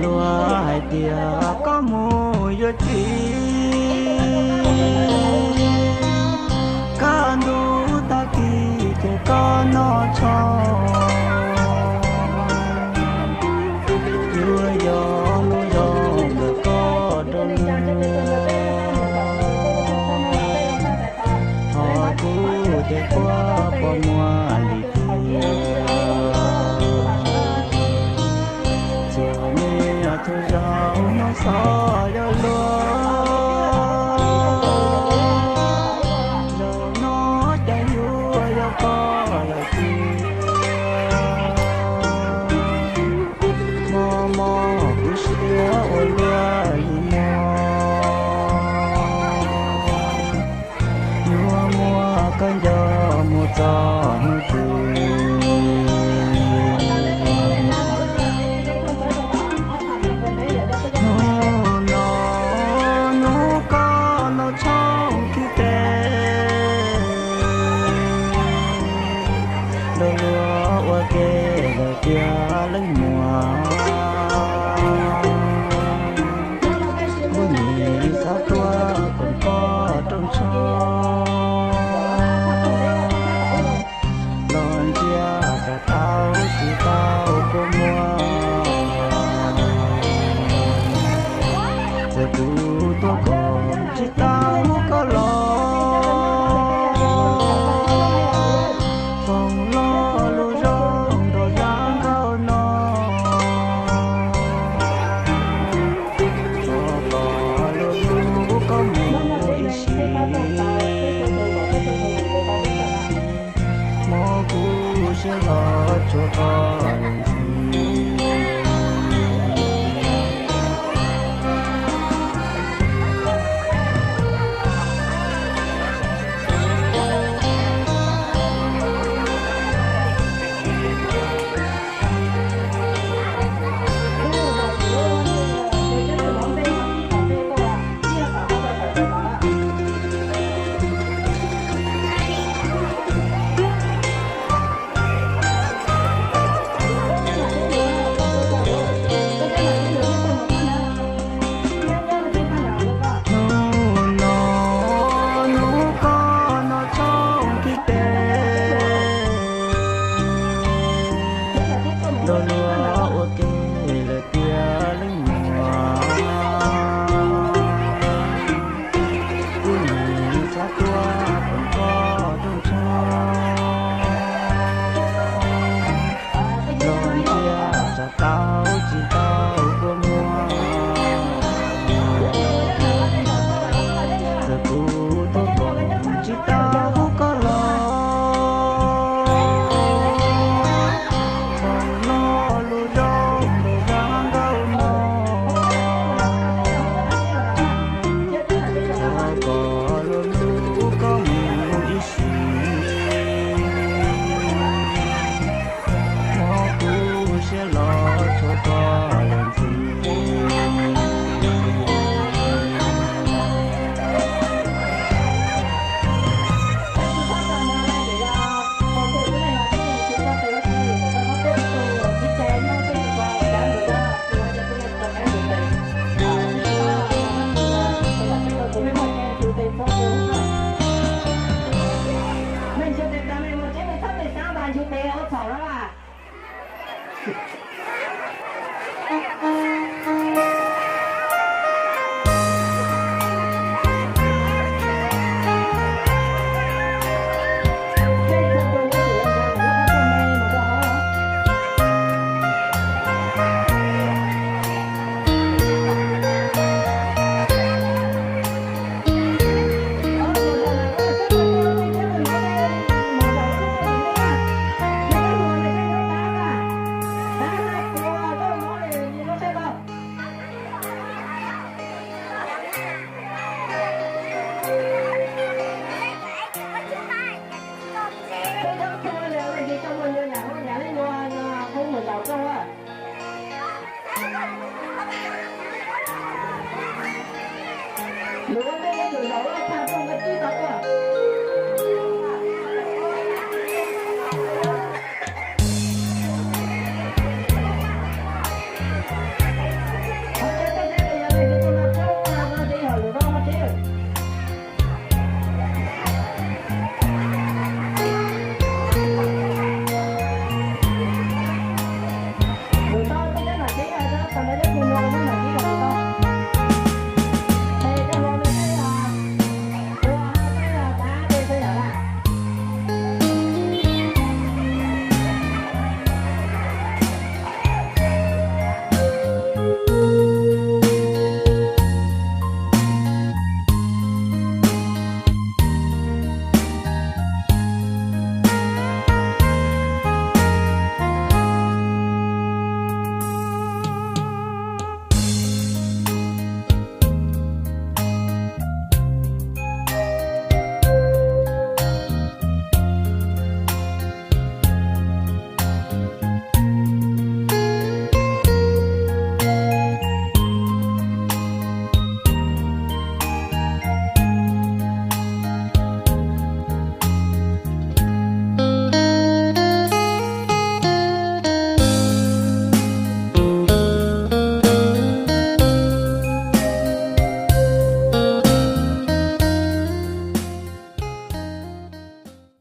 Luag hais tias koj mus yuav txiv, kaj ntug tag kis ces koj noj tshauj. Yuav yog lub zoo ntawm koj rau luag, ho kuv ces quaj pos muag li tiag. Txhua niaj txhua zaus hnov xov yog luag, zaum no cas yuav yog koj lawm tiag. Mob mob kuv siab ua luaj li no, yuav muab koj nco mus txog hnub twg. Hnub no hnub koj noj tshauj nqhis tes, nrog luag ua ke lawm tiag leej muam. Kuv nim xav tuaj koom koj rooj tshoob, los ntsia tsam tau tsis tau kua muag. Txawm kuv tuaj koom tsis tau muab koj los, foom lo lus zoo rau zaj nkauj no, tso kom lub hlub koj mus ib sim. Mob kuv siab los tsuas koj lub ntxhi. Hnub no hnub koj noj tshauj nqhis tes, nrog luag ua ke lawm tiag leej muam. Kuv nim xav tuaj koom koj rooj tshoob, los ntsia tsam tau tsis tau kua muag. Txawm kuv tuaj koom tsis tau muab koj los, foom lo lus zoo rau zaj nkauj no, tso kom lub hlub koj mus ib sim. Mob kuv siab los tsuas koj lub ntxhi.